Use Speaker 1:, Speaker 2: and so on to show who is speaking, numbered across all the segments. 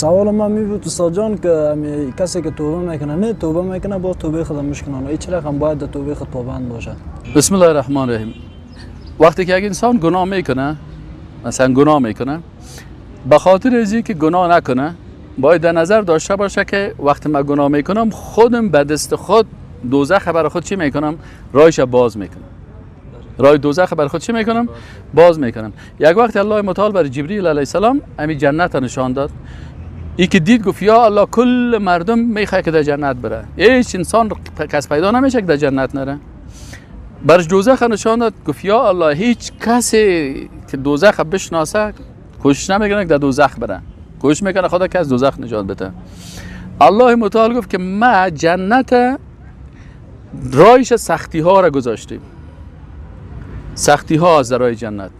Speaker 1: سوال من می بود استاد جان که کسی که توبه میکنه، نه توبه میکنه، با توبه خود مشکنانه این چرا هم باید در توبه خود پابند باشه؟
Speaker 2: بسم الله الرحمن الرحیم. وقتی که یک انسان گناه میکنه، مثلا گناه میکنه، به خاطر از که گناه نکنه باید در نظر داشته باشه که وقتی من گناه میکنم خودم به دست خود دوزخ برای خود چی میکنم؟ راهش باز میکنم. راه دوزخ برای خود چی میکنم؟ باز میکنم. یک وقت الله متعال بر جبریل علیه السلام امی جنت نشان داد. ای که دید گفت یا الله، کل مردم میخواد که در جنت بره، هیچ انسان کس پیدا نمیشه که در جنت نره. برش دوزخ نشان داد، گفت یا الله، هیچ کسی که دوزخ بشناسه کوشش نمیکنه که در دوزخ بره، کوشش میکنه خدا که از دوزخ نجات بده. الله متعال گفت که ما جنت رایش سختی ها را گذاشتیم، سختی ها از راه جنت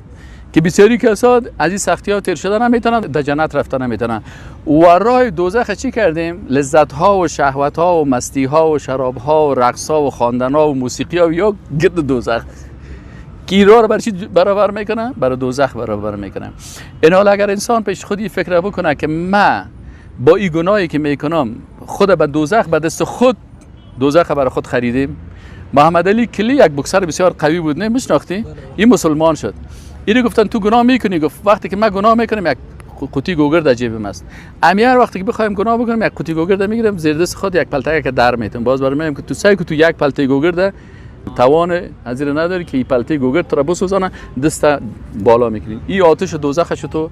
Speaker 2: که بسیاری کسا از این سختی ها تیر شده نمیتونن، در جنت رفته نمیتونن. و راه دوزخ چی کردیم؟ لذت ها و شهوت ها و مستی ها و شراب ها و رقص ها و خواندن ها و موسیقی ها و یا گرد دوزخ کی راه رو برای چی برابر میکنه؟ برای دوزخ برابر میکنه. این حال اگر انسان پیش خودی فکر بکنه که من با این گناهی که میکنم خود به دوزخ، به دست خود دوزخ برای خود خریدیم. محمد علی کلی یک بکسر بسیار قوی بود، نه میشناختی؟ این مسلمان شد. اینو گفتن تو گناه میکنی؟ گفت وقتی که من گناه میکنم یک قوطی گوگرد در جیبم است، امی هر وقتی که بخوایم گناه بکنیم یک قوطی گوگرد میگیرم زیر دست خود یک پلتگه که در میتم. باز برای میگم که تو سعی که تو یک پلته گوگرد توان از این نداری که این پلته گوگرد تو را بسوزانه، دست بالا میکنی، این آتش دوزخش تو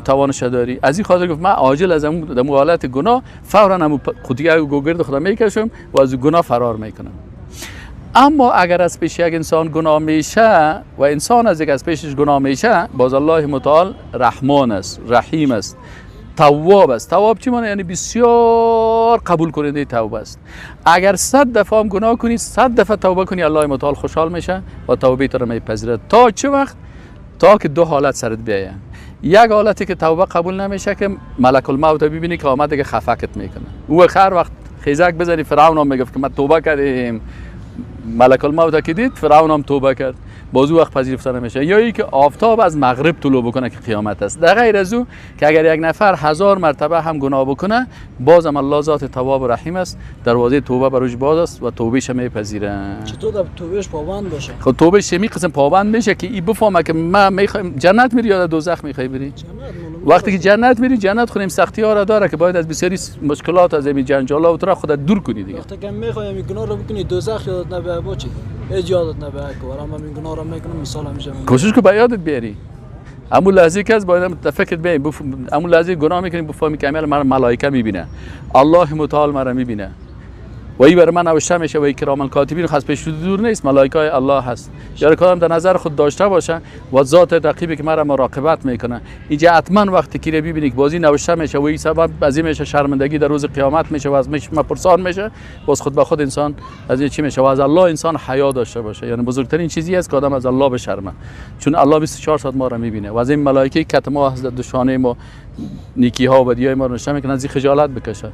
Speaker 2: توانش داری. از این خاطر گفت من عاجل از امو حالت گناه فورا امو قوطی گوگرد خودم میکشم و از گناه فرار میکنم. اما اگر از پیش یک انسان گناه میشه و انسان از یک از پیشش گناه میشه، باز الله متعال رحمان است، رحیم است، تواب است. تواب چی معنی؟ یعنی بسیار قبول کننده توبه است. اگر 100 دفعه هم گناه کنی، 100 دفعه توبه کنی، الله متعال خوشحال میشه و توبه تو رو میپذیره. تا چه وقت؟ تا که دو حالت سرت بیایه. یک حالتی که توبه قبول نمیشه که ملک الموت ببینی که آمده که خفقت میکنه. او هر وقت خیزک بزنی، فرعون هم میگفت که ما توبه کردیم، ملک الموت که دید فرعون هم توبه کرد، باز او وقت پذیرفته نمیشه. یا ای که آفتاب از مغرب طلوع بکنه که قیامت است. در غیر از او که اگر یک نفر 1000 مرتبه هم گناه بکنه، بازم الله ذات تواب و رحیم است، دروازه توبه بروش باز است و توبهش میپذیره.
Speaker 1: چطور در توبهش پابند باشه؟
Speaker 2: خب توبهش می قسم پابند میشه که ای بفهمه که ما میخوایم جنت میری یا دوزخ میخوای بری. وقتی که جنت میری، جنت خودم سختی ها را داره که باید از بسیاری مشکلات، از این جنجال ها و تو خودت دور کنی دیگه.
Speaker 1: وقتی که میخوای این گناه رو بکنی دوزخ یادت نبه باچی، هیچ یادت نبه که ورام من گناه رو میکنم، مثال همیشه
Speaker 2: کوشش کو به یادت بیاری. همون لحظه که از باید تفکر بیای، همون لحظه گناه میکنی بفهمی که من ملائکه میبینه، الله متعال مرا میبینه و ای برای من نوشته میشه و ای کرام الکاتبین خاص پیش دور نیست، ملائکه الله هست. یعنی کدام در نظر خود داشته باشه و ذات رقیبی که مرا مراقبت میکنه. اینجا حتما وقتی که ببینی که بازی نوشته میشه و این سبب از این میشه شرمندگی در روز قیامت میشه و از مپرسان میشه، باز خود به خود انسان از این چی میشه و از الله انسان حیا داشته باشه. یعنی بزرگترین چیزی است که آدم از الله بشرمه، چون الله 24 ساعت ما را میبینه و از این ملائکه که ما هست در شانه ما نیکی ها و بدی های ما رو نوشته میکنه، از این خجالت بکشه.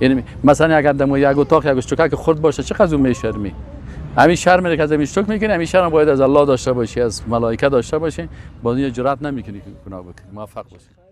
Speaker 2: یعنی مثلا اگر دم یک اتاق یک اشتوکه که خرد باشه چقدر اون میشرمی، همین شرم که از همین اشتوک میکنی، همین شرم باید از الله داشته باشی، از ملائکه داشته باشی، باز این جرأت نمیکنی که گناه بکنی. موفق باشی.